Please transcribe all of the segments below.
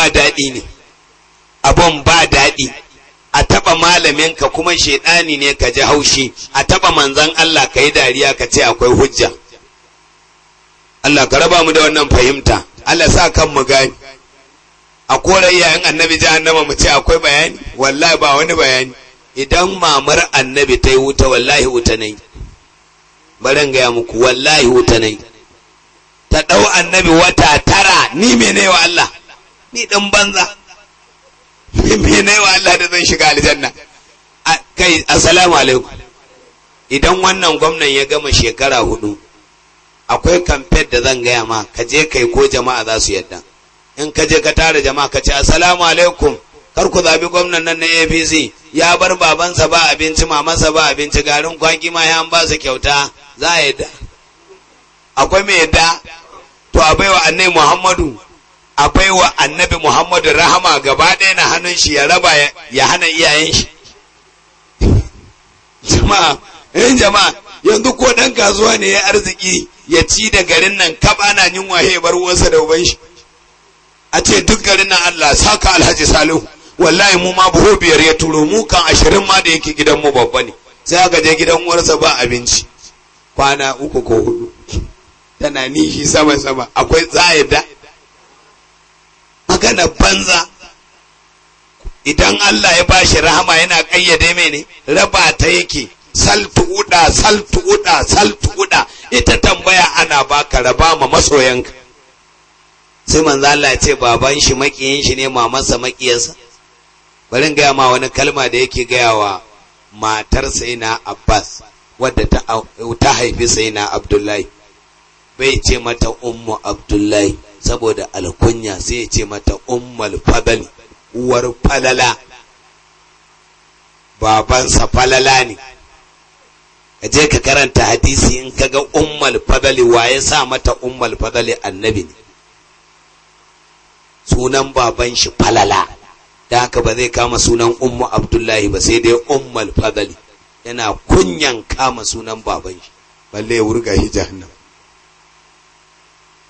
ba daɗi ne, abun ba daɗi. A taɓa malaminka kuma shaidani ne ka ji haushi, a taɓa manzan Allah ka yi dariya ka ce akwai hujja. Allah ka raba mu da wannan fahimta, Allah sa kan mu gani. A kora iyayen annabi jahannama mu ce akwai bayani, wallahi ba wani bayani. Idan mamar annabi ta yi wuta, wallahi wuta nai. Barin gaya muku, wallahi wuta nai. Ta ɗau annabi wata 9, ni mene wa Allah, ni ɗan banza, mene wa Allah da zan shiga aljanna. Kai, assalamu alaikum. Idan wannan gwamnan ya gama shekara 4, akwai kamfen da zan gaya ma, ka je kai ko jama'a za su yadda. In ka je ka tara jama'a ka ce assalamu alaikum, kar ku zabi gwamnan nan na APC, ya bar babansa ba abinci, mamansa ba abinci, garin kwaki ma ya ba su kyauta, za a yadda? Akwai mai yadda? To a baiwa annabi Muhammadu, a baiwa annabi Muhammadu rahama gaba ɗaya na hannun shi, ya raba ya hana iyayen shi. Jama'a, in jama'a yanzu ko ɗan kasuwa ne ya arziki ya ci da garin nan kaf ana yunwa, ya bar uwarsa da uban shi. A ce duk garin nan Allah saka Alhaji Salihu, wallahi mu ma buhu 5 ya turo mu kan 20 ma da yake gidan mu babba ne. Sai aka je gidan uwarsa ba abinci kwana 3 ko 4, tana nishi sama sama. Akwai za a yadda? Magana banza. Idan Allah ya bashi rahama yana kayyade mai ne, raba ta yake, saltuuda saltuuda saltuuda. Ita tambaya ana baka, raba ma masoyanka. Sai manzo Allah ya ce baban shi makiyin shi ne, mamansa makiyarsa. Bari in gaya ma wani kalma da yake gaya wa matar Sayyidina Abbas, wadda ta haifi Sayyidina Abdullahi. Bai ce mata Ummu Abdullahi saboda alkunya, sai ya ce mata Ummul Fadl, uwar falala. Babansa falala ne. Ka je ka karanta hadisi, in ka ga Ummul Fadl, wa ya sa mata Ummul Fadl? Annabi ne. Sunan baban shi falala, da haka ba zai kama sunan Ummu Abdullahi ba, sai dai Ummul Fadl. Yana kunyan kama sunan baban shi, balle ya wurga shi jahannam.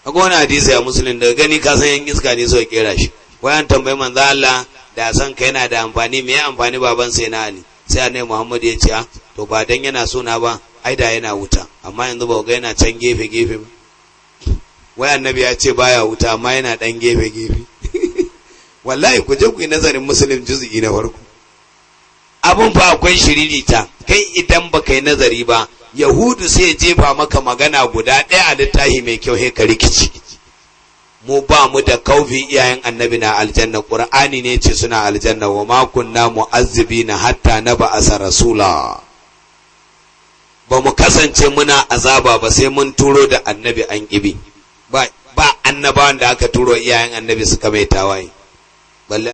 Akwai wani hadisi a Musulun, daga gani ka san yan iska ne suka kera shi. Wayan tambayi manzo Allah da san ka yana da amfani, me ya amfani baban sai na Ali? Sai annabi Muhammad ya ce, to ba dan yana so na ba, ai da yana wuta, amma yanzu ba ga yana can gefe gefe ba. Wai annabi ya ce baya wuta, amma yana dan gefe gefe. Wallahi ku je ku yi nazarin Muslim juz'i na farko. Abun fa akwai shiririta. Kai idan baka yi nazari ba, Yahudu sai ya jefa maka magana guda ɗaya a littafi mai kyau, he ka rikici. Mu ba mu da kaufi iyayen annabi na aljanna, Qur'ani ne ce suna aljanna, wa ma kunna mu'azzibina hatta nab'asa rasula. Ba mu kasance muna azaba ba sai mun turo da annabi an kibi. Ba annabawan da aka turo iyayen annabi suka mai tawaye.